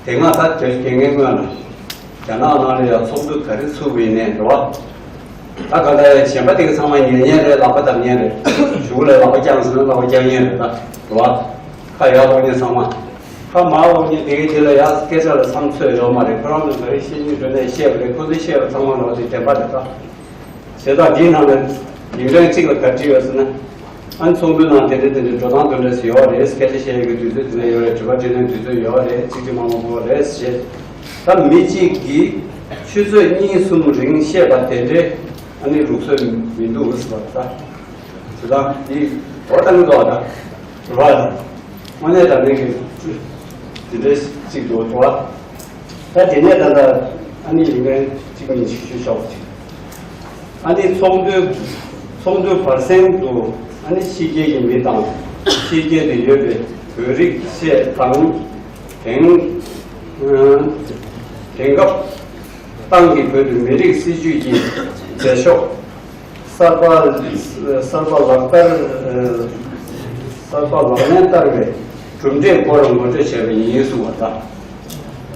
དེ་སྔ་ད་དེ་རྒན་རྒན་སྔོན་ལ། རྒྱ་ནག་ནང་ལ་ཡ་ཚོགས་འདུ་ག་རེ་ཚུགས་པ་ཡིན་ནའི་འགྲོ་བ། ད་ག་ད་གཞན་པ་དེ་ག་ཚང་མ་ཉན་ཉན་རེད། ལག་པ་བརྡབ་ཉན་རེད། གཞུག་ལ་ལག་པ་བརྐྱངས་ཟེར་ན་ལག་པ་བརྐྱངས་ཉན་རེད། ད་འགྲོ་བ། ཁ་ཡར་སློག་ཉན་ཚང་མ། ཁ་མར་སློག་ཉན་དེ་ག་དེ་ལ་ཡ་སྐད་ཆ་ལ་བསམ་ཚོད་ཡོད་མ་རེད། ཁོ་རང་ཚོ་ག་རེ་བཤད་སྙིང་འདོད་ནའི་བཤད་པ་རེད། ཁོ་ཚོས་བཤད་པ་ཚང་མ་ལོག་དེ་བདེན་པ་རེད་ད། བྱས་ཙང་འདིའི་ནང་ནས་ཡིག་ཕྲེང་གཅིག་ལ་ག་རེ་བྲིས་ཡོད་ཟེར་ན། ཨ་ནི་ཚོགས་འདུའི་ནང་དེ་འདྲ་དེ་འདྲ་འགྲོ་སྟངས་དེ་འདྲ་ཞིག་ཡོད་རེད། སྐད་ཆ་བཤད་ཡག་གི་དུས་ཚོད་དེ་འདྲ་ཡོད་རེད། དྲི་བ་དྲིས་ལན་དུས་ཚོད་ཡོད་རེད། གཅིག་གཅིག་མ་མང་པོ་རེད་ཞེས། ད་མི་གཅིག་གིས་ཆུ་ཚོད་གཉིས་གསུམ་རིང་བཤད་པ་དེ་འདྲའི་ཨ་ནི་ལུགས་སྲོལ་མི་འདུག་ཟེར་བ་ད། དེ་དང་དེ་འོ་ད་ནི་འདུག་བ་ད། རེད་བ། དངོས་གནས་དྲང་གནས་ཀྱི་དེ་འདྲའི་གཅིག་འདུག་འགྲོ་བ། ད་དེ་ནས་ད་ལྟ་ཨ་ནི་ཡིན་མཁན་གཅིག་གཉིས་ཤིག་ཞུས་ཆོག་ཅིག་ཨ་ནི་ཚོགས་འདུའི་ཚོགས་འདུའི་བར་གསེང་དུ་ཨ་ནི་ཕྱི་རྒྱལ་གྱི་མི་དང་ཕྱི་རྒྱལ་དུ་ཡོད་པའི་བོད་རིགས་བཅས་དང་། དེང་དེང་སྐབས་ཏང་གིས་བོད་དུ་མི་རིགས་སྲིད་ཇུས་ཀྱི་མཛད་ཕྱོགས། གསར་པ་གསར་པ་ལག་བསྟར། གསར་པ་ལག་ལེན་བསྟར་བའི་གྲུབ་འབྲས་སྐོར་ངོ་སྤྲོད་བྱས་པ་ཡིན་གསུངས་པ་དང་།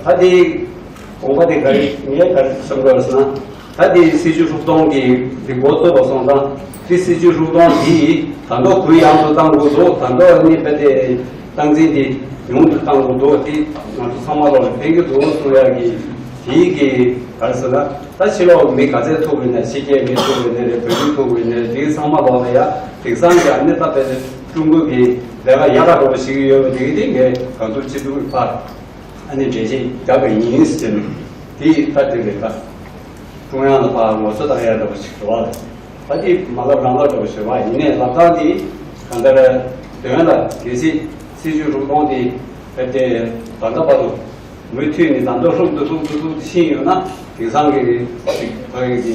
ད་དེ་དགོངས་པ་དེ་ག་རེ་ངས་ག་རེ་བསམ་དགོས་ཟེར་ན། ད་དེ་སྲིད་ཇུས་ཧྲུག་གཏོང་གི་དེ་འགོ་བཙུགས་པ་སོང་ཙང་། དེ་སྲིད་ཇུས་ཧྲུག་གཏོང་དེ་ད་དུང་གུ་ཡངས་སུ་གཏང་དགོས་འདུག་ད་དུང་ཨ་ནི་དཔེ་དེ་སྟངས་འཛིན་དེ་ཉུང་དུ་གཏང་དགོས་འདུག་དེ་ང་ཚོ་ཚང་མ་ལོག་ལ་ཕན་གྱི་འདུག་གསུང་ཡག་གི་དེའི་གི་ག་རེ་ཟེར་ན། ད་ཕྱི་ལོགས་མི་ག་ཚད་ཐུག་ཡོད་ན། ཕྱི་རྒྱལ་མི་ཐུག་ཡོད་ན་རེད། བོད་མི་ཐུག་ཡོད་ན་རེད། དེ་ཚང་མ་ལོག་ལ་ཡ་དེང་སང་གི་ཨ་ནི་ད་དཔེ་ཀྲུང་གོ་གི་ལས་ཀ་ཡག་ག་འགྲོ་བ་ཞིག་ཡོད་པ་དེ་གི་དེ་ངས་གང་ཐུབ་ཅི་ཐུབ་ཕར་ཨ་ནི་འགྲེལ་བཤད་རྒྱག་གི་ཡིན་ཟེར་ནས་དེ་ད་དེ་རེད། ད་ཀྲུང་དབྱང་ལ་ཕར་ངོ་སོ་བཏང་ཡག་འདྲ་བ་ཞིག་འགྲོ་བ་རེད། ད་དེ་མ་ལབ་རང་ལབ་འདྲ་བ་ཞིག་རེད་བ། ཡིན་ནའི་ལབ་སྟངས་དེ་གང་ལྟར་དོན་ལ་གལ་སྲིད་སྲིད་ཇུས་ཧྲུག་གཏོང་དེ་ད་ལྟ་བར་དུ། མུ་མཐུད་ནས་ད་དུང་ལྷུག་ཏུ་ལྷུག་ཏུ་ལྷུག་ཏུ་ཕྱིན་ཡོད་ན་དེང་སང་གི་ཅིག་ཕ་གི་གི་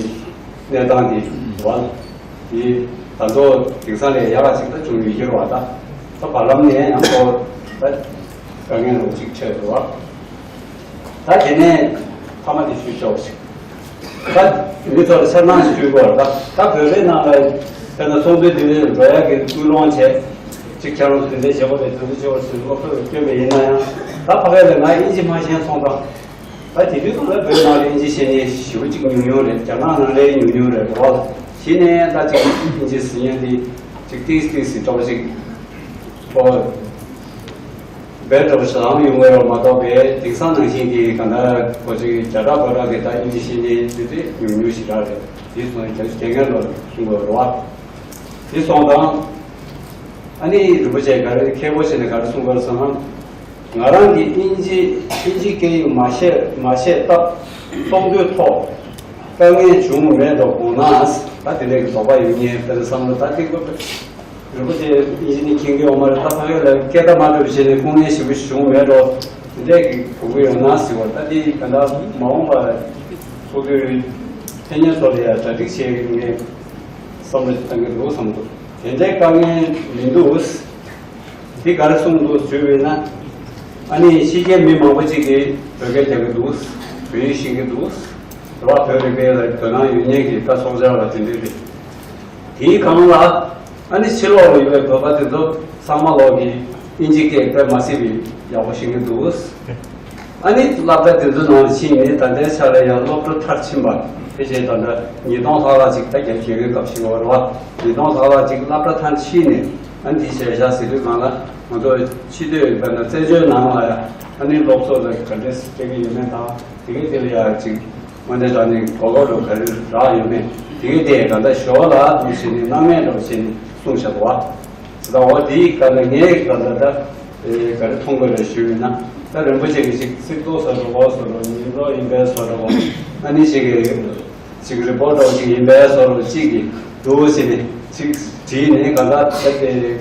གནས་སྟངས་དེ་བ་དེ་ད་དུང་དེང་སང་ལས་ཡག་པ་ཅིག་ད་བྱུང་ཡོད་ཀྱི་རེད་བ། ད་ད་བར་ལམ་ནས་ཡང་ཁོ་ད་དཀའ་ངལ་རོགས་ཅིག་འཕྲད་འགྲོ་བ། ད་དེ་ནས་ཐ་མ་དེ་ཞུས་ཆོག་ཅིག་ད་མི་ཚོར་འཆར་སྣང་ཞིག་བསྐྲུན་དགོས་རེད། ད་ད་བོད་པའི་ནང་ལ་དཔེར་ན་ཚོགས་འདུ་འདི་ལ་འགྲོ་ཡག་གི་སྐུལ་སློང་བྱས། ཅིག་ཁྱེད་རང་ཚོ་འདི་འདྲའི་བྱེད་དགོས་རེད། དེ་ཚོ་བྱེད་དགོས་རེད་ཟེར་སློབ་གསོ་ཡང་བསྐྱོན་པ་ཡིན་ན་ཡང་། ད་ཕ་གི་ལ་ང་དབྱིན་ཇི་མ་ཤེས་སོང་ཙང་། ད་དེ་དུས་ཙམ་ལ་བོད་ནང་ལ་དབྱིན་ཇི་ཤེས་མཁན་ཞེ་པོ་ཅིག་ཉུང་ཉུང་རེད། རྒྱ་ནག་ནང་ལའི་ཉུང་ཉུང་རེད་འགྲོ་བ། གཞི་ནས་ད་ཅིག་དབྱིན་ཇི་ཟེར་མཁན་དེ་ཅིག་ཏིག་ཏིག་ཟིག་འདྲ་བོ་ཅིག་ཁོ། བེད་འགྲོ་བ་ཞིག་ལའང་ཡོང་གི་རེད་མ་གཏོགས་པའི་དེང་སང་ནང་བཞིན་གྱི་གང་ལྟར་གོ་ཅིག་བརྒྱ་ཕྲག་གོ་ཕྲག་གི་ད་དབྱིན་ཇི་ཤེས་མཁན་དེ་དེ་ཉུང་ཉུང་ཞིག་རང་རེད། དེ་སོང་ཙང་རྒྱ་ཆེ་རྒན་ལོ་གསུང་དགོས་རེད་བ། དེ་སོང་ཙང་ཨ་ནི་རིན་པོ་ཆེ་ག་རེ་མཁས་པོ་བྱས་ནས་ག་རེ་གསུང་དགོས་རེད་ཟེར་ན། ང་རང་གིས་དབྱིན་ཇི་དབྱིན་ཇིའི་སྐད་ཡིག་མ་ཤེས་མ་ཤེས་སྟབས་ཚོགས་འདུའི་ཐོག་ དཀའ་ངལ་བྱུང་མེད་འགྲོ་དགོངས་ན། ད་དེ་འདྲའི་དོགས་པ་ཡོད་མཁན་དཔེར་ན་བསམ་བློ་ད་ཐིག་པ་རིན་པོ་ཆེ་ཡིན་ནི་མཁྱེན་གྱི་ཡོད་མ་རེད། ད་ཕ་གི་ལ་སྐད་བརྡ་མ་འགྲོ་བྱས་ནས་དཀའ་ངལ་ཞེ་པོ་བྱུང་མེད་འགྲོ། དེ་འདྲའི་གི་གོ་གི་ཡོད་ན་ཟེར་བ། ད་དེ་ད་ལྟ་མ་འོངས་པ་ཚོགས་འདུའི་ཕན་ཉེན་ཚོ་ལ་ཡང་གྲ་སྒྲིག་བྱེད་ཀྱི་ཡིན་ངས་བསམ་བློ་ཞིག་བཏང་གི་འདུག་བསམ་འདུག་དེ་འདྲའི་དཀའ་ངལ་མི་འདུག་དེ་ག་རེ་གསུངས་འདུག་ཞུས་པས་ན། ཨ་ནི་ཕྱི་རྒྱལ་མི་མང་པོ་ཅིག་གིས་བོད་སྐད་རྒྱག་གི་འདུག་བོད་ཡིག་ཤེས་ཀྱི་འདུག་རེད་བ། བོད་རིག་པའི་ལ་དོ་སྣང་ཡོད་མཁན་གྱི་ད་ཚོགས་བཅར་བ་དེ་འདྲ་རེད། དེའི་སྒང་ལ་ཨ་ནི་ཕྱི་ལོགས་ལ་ཡོད་པའི་བོད་པ་དེ་ཚོ་ཚང་མ་ལོག་གིས་ཨིན་ཇི་སྐད་དཔེ་མ་སྲིད་པའི་ཡག་པོ་ཤེས་ཀྱི་འདུག་ཨ་ནི་སློབ་གྲྭ་དེ་ཚོའི་ནང་ཕྱིན་ནས་ད་ལྟའི་ཆ་ལ་ཡང་སློབ་ཕྲུག་མཐར་ཕྱིན་པ་ཕལ་ཆེར་ད་ལྟ་ཉིས་སྟོང་ལྷག་ལྷག་ཅིག་ད་རྒྱ་ཆེ་བའི་སྐབས་ཤིག་ཡོད་རེད་བ། ཉིས་སྟོང་ལྷག་ལྷག་ཅིག་སློབ་གྲྭ་མཐར་ཕྱིན་ནས་ཨ་ནི་དེ་བྱས་བཞག་ཟེར་དུས་སྒང་ལ་ང་ཚོ་ཕྱི་སྡོད་ཡོད་པ་ན་བཙན་བྱོལ་ནང་ལ་ཡང་ཨ་ནི་སློབ་གསོ་ལ་ག་འདྲས་སྤྲད་ཀྱི་ཡོད་མེད་དང་། དེ་གའི་དེ་ལ་ཡང་ཅིག་དངོས་གནས་དྲང་གནས་གོ་སྐབས་འགྲོ་ག་རེ་རག་ཡོད་མེད་དེ་གའི་དེ་ག་འདྲ་ཞོར་ལ་འདུག་བྱས་ནས་སྣང་མེད་འགྲོ་བྱས་ནས་གསུངས་བཞག་འདུག་བ། ད་འོ་དེའི་སྐབས་ལ་ངས་ད་ལྟ་ད་ག་རེ་མཐོང་དགོས་རེད་ཞུས་ཡོད་ན། ད་རིན་པོ་ཆེ་གིས་ཅིག་ཚིག་ཐོ་བཟོ་འགྲོ་བ་བཟོ་འགྲོ་ཉིན་ཐོ་ཡིན་པའི་བཟོ་འགྲོ་བ་ཨ་ནི་ཅིག་གི་ཅིག་རི་པོར་ཊ་ཅིག་ཡིན་པའི་བཟོ་འགྲོ་ཅིག་གི་འདུག་ཟེར་ནས་ཅིག་བྲིས་ནས་ག་ད་ད་དེ་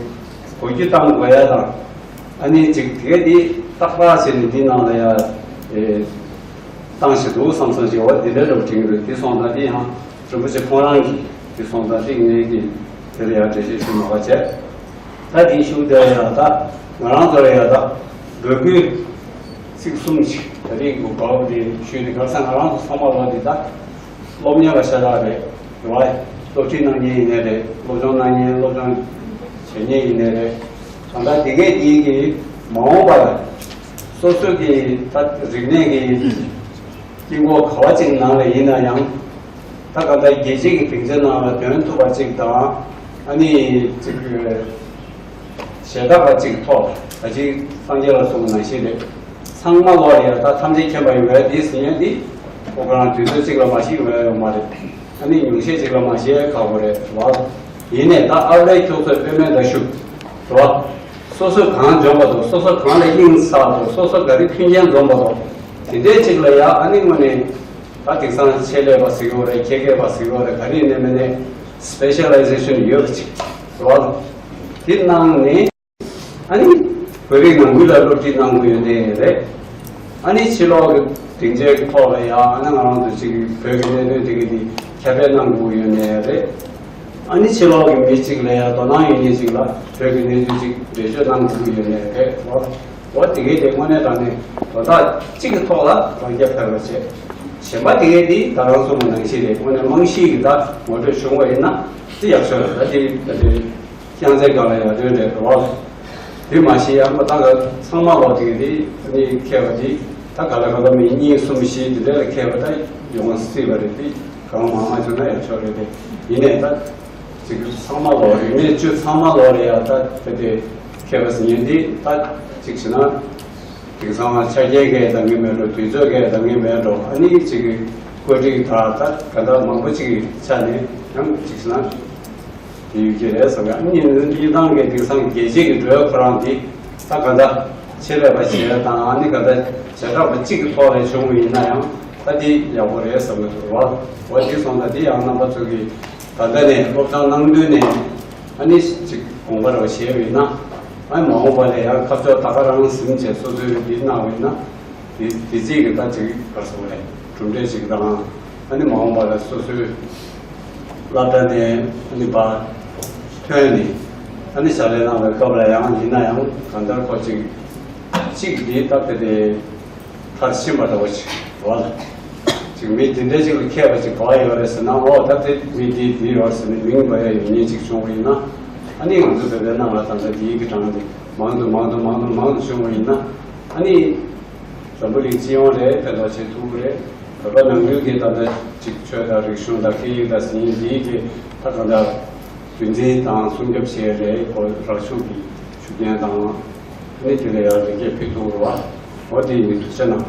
གོ་རྒྱུ་བཏང་དགོས་ཡ་དང་། ཨ་ནི་ཅིག་དེ་དེ་ཏག་ཏག་བྱས་ནས་འདི་ནང་ལ་ཡ་ཨེ་བཏང་ཞིག་འདུག་བསམ་བསམ་ཞིག་འོ་དེ་འདྲ་འདྲ་པོ་དྲན་གྱི་འདུག་དེ་སོང་ཙང་དེ་ཡང་རིན་པོ་ཆེ་ཁོང་རང་གིས་དེ་སོང་ཙང་དེ་ངས་ཀྱིས་དེ་ལ་ཡང་འགྲེལ་བཤད་ཞུ་མ་དགོས་བྱས། ད་དེའི་ཤུགས་དེ་ལ་ཡང་ད་ང་རང་ཚོ་ལ་ཡང་ད་འབོད་སྐུལ་ཚིག་གསུམ་ཞིག་ད་རེས་ཀྱི་སྐབས་དེ་ཞུས་ཏེ། ག་རེ་ཟེར་ན་ང་རང་ཚོ་ཚང་མ་ལོ་འདི་ད་སློབ་གཉེར་བ་ཤ་སྟག་རེད། རེད་བ། སློབ་ཁྲིད་གནང་མཁན་ཡིན་ནའི་རེད། སློབ་སྦྱོང་གནང་མཁན་སློབ་སྦྱོང་བྱེད་མཁན་ཡིན་ནའི་རེད། གང་ལྟར་དེ་གས་དེའི་གི་མ་འོངས་པར་སོ་སོ་གི་ད་རིག་གནས་ཀྱི་དཀྱིལ་འཁོར་ག་བ་ཅིག་ནང་ལ་ཡིན་ན་ཡང་། ད་ག་ད་རྒྱལ་སྤྱིའི་གི་སྡིངས་ཆ་ནང་ལ་ཐོན་ཐུབ་པ་ཅིག་དང་། ཨ་ནི་ཅིག་ཞལ་ཏ་པ་ཅིག་ཐོག་ད་ཅིག་སངས་རྒྱས་ལ་གསུངས་ནང་བཞིན་རེད། ཚང་མ་ལོག་ཡ་ད་ཐམས་ཅད་མཁྱེན་པ་ཡོང་བའི་དེ་ཟིན་ཡ་དེ་ཁོ་ག་རང་དུས་ཚོད་ཅིག་ལ་མ་ཤི་ཡོང་ཡ་ཡོད་མ་རེད། ཨ་ནི་ཉུང་ཤས་ཅིག་ལ་མ་ཤི་ཡ་ཁག་པོ་རེད་བ། ཡིན་ནའི་ད་ཨ་ལས་ཁྱོད་ཚོས་དཔེ་མེད་ད་ཞུ་རེད་བ། སོ་སོ་གང་འཇོན་པ་དང་སོ་སོ་གང་ལ་དབྱིངས་ཚ་དང་སོ་སོ་ག་རེ་མཐུན་རྐྱེན་འཛོམས་པ་དང་དེ་འདྲའི་ཅིག་ལ་ཡ་ཨ་ནི་དངོས་ནས། ད་དེང་སང་ཆེད་ལས་པ་ཟེར་གྱི་ཡོད་རེད། ཁྱད་མཁས་པ་ཟེར་གྱི་ཡོད་རེད། ག་རེ་ཡིན་ནའི་མིན་ནའི་སི་པེ་ཤ་ལའི་ཟེ་ཤན་ཡོད་པ་ཅིག་རེད་བ། དེ་གནང་ནས་ཨ་ནི་བོད་རིགས་ནང་ཁུལ་ལ་སློབ་ཁྲིད་གནང་དགོས་ཡོད་ནའི་རེད། ཨ་ནི་ཕྱི་ལོགས་ཀྱི་སྡིངས་ཆའི་ཐོག་ལ་ཡང་ཨ་ནི་ང་རང་ཚོ་ཅིག་བོད་ཀྱི་གནད་དོན་དེ་ག་དེ་ཁྱབ་སྤེལ་གནང་དགོས་ཡོད་ནའི་རེད། ཨ་ནི་ཕྱི་ལོགས་ཀྱི་མི་གཅིག་ལ་ཡང་དོ་སྣང་ཡོད་མཁན་ཅིག་ལ་བོད་ཀྱི་གནས་ཚུལ་ཅིག་འགྲེལ་བརྗོད་གནང་དགོས་ཀྱི་ཡོད་ནའི་རེད་འོ། འོ་དེ་གའི་དེ་དངོས་གནས་དྲང་གནས་དོན་དག་གཅིག་གི་ཐོག་ལ་རང་རྐྱ་འཕེར་བ་བྱས། གཞན་པ་དེ་གའི་དེ་ད་རང་གསུངས་པ་ནང་བཞིན་རེད། དངོས་གནས་རྨང་གཞི་གི་ད་ངོ་སྤྲོད་བྱུང་བ་ཡིན་ན་དེ་ཡག་ཤོས་རེད། ད་དེ་ད་དེ་རྐྱང་རྩེད་སྒང་ལ་ཡང་དོན་རེད་འོ། དེ་མ་ཤེས་ཡང་མ་ད་ག་ཚང་མ་ལོག་དེ་གའི་དེ་ནི་མཁས་པ་དེ་ད་ག་ལ་ག་ལ་མི་གཉིས་གསུམ་བཞི་དེ་འདྲ་ལ་མཁས་པ་ད་ཡོང་སྲིད་པ་རེད། དེ་གང་མང་མང་བྱུང་ན་ཡག་ཤོས་རེད། དེ་ཡིན་ནའི་ད། ཅིག་ཚང་མ་ལོག་རིག་གནས་བཅུ་ཚང་མ་ལོག་ལ་ཡ་ད་དེ་དེ་མཁས་པ་ཟེར་མཁན་འདི་ད་ཅིག་བྱས་ན་དེང་སང་ཆ་རྐྱེན་གས་འདང་གི་མེད་འགྲོ། དུས་ཚོད་གས་འདང་གི་མེད་འགྲོ། ཨ་ནི་ཅིག་བཀོད་སྒྲིག་ད་ད་ག་ད་མང་པོ་ཅིག་གི་ཆ་ནས་ཡང་ཅིག་བྱས་ན་དེ་ཡོད་ཀྱི་རེད་བསམ་གི། ཨ་ནི་གཉིས་ནི་གཉིས་སྟངས་གས་དེང་སང་རྒྱལ་སྤྱི་གི་འགྲོས་ཁོ་རང་འདི་ད་ག་ད་ཆེད་ལས་པ་བྱེད་ཡ་དང་ཨ་ནི་ག་ད་བྱེ་བྲག་པ་གཅིག་གི་ཐོག་ལ་བྱུང་བ་ཡིན་ན་ཡང་ད་འདི་ཡག་པོ་རེད་བསམ་གི་འདུག་རོ། འོ་དེ་སོང་ད་འདི་ཡང་རྣམ་པ་ཚོ་གི་ད་ལྟ་ནས་སློབ་སྦྱོང་གནང་དུས་ནས་ཨ་ནི་ཅིག་དགོངས་པ་རེ་བ་བཞེས་པ་ཡིན་ན། ཨ་ནི་མ་འོངས་པ་ལ་ཡང་ཁ་ཕྱོགས་ད་ག་རང་ཟིན་བྱས་སོ་སོའི་འདི་གནང་བ་ཡིན་ན། དེ་དེ་རྩིས་ཀྱི་ད་ཅིག་ག་རེ་ཟེར་དགོས་རེད། གྲུབ་འབྲས་ཅིག་དང་། ཨ་ནི་མ་འོངས་པ་ལ་སོ་སོའི་སློབ་གྲྭ་ནས་ཨ་ནི་ཕར་ཐོན་ནས་ཨ་ནི་ཕྱག་ལས་གནང་བའི་སྐབས་ལ་ཡང་ཡིན་ན་ཡང་གང་ལྟར་ཁོ་ཅིག་གཅིག་འདི་ད་དེ་དེ་མཐར་ཕྱིན་པ་འདྲ་བོ་ཅིག་འདུག་བ་ལ། ཅིག་མི་དེ་འདྲ་ཅིག་ལ་མཁས་པ་ཅིག་ག་པར་ཡོད་རེད་ཟེར་ན། ཨོ་ད་དེ་མི་འདི་འདི་ཡོད་ཟེར་ནས་མིང་འབོད་ཡ་ཡོད་མཁན་ཅིག་བྱུང་བ་ཡིན་ན། ཨ་ནི་ང་ཚོ་བོད་པའི་ནང་ལ་ད་ལྟ་འདིའི་གི་གྲངས་འདི་མང་དུ་མང་དུ་མང་དུ་མང་དུ་བྱུང་བ་ཡིན་ན། ཨ་ནི་འཛམ་བུ་གླིང་སྤྱི་ཡོངས་རེད། ཕན་ཐོགས་བྱེད་ཐུབ་ཀྱི་རེད། བོད་པ་ནང་ཁུལ་གྱི་ད་ལྟ་ཅིག་ཆོས་དང་རིག་གཞུང་དང་སྐད་ཡིག་དང་ཟེར་མཁན་འདིའི་གི་ད་གང་ལྟར་རྒྱུན་འཛིན་དང་སྲུང་སྐྱོབ་བྱེད་ཡས་རེད། ཁོ་རང་ཤུགས་ཀྱིས་ཤུགས་རྐྱེན་དང་ཨ་ནི་དེ་ལ་ཡང་ལེགས་སྐྱེས་ཕུལ་ཐུབ་རེད་བ། འོ་དེ་ཡིན་ཐུགས་རྗེ་གནང་།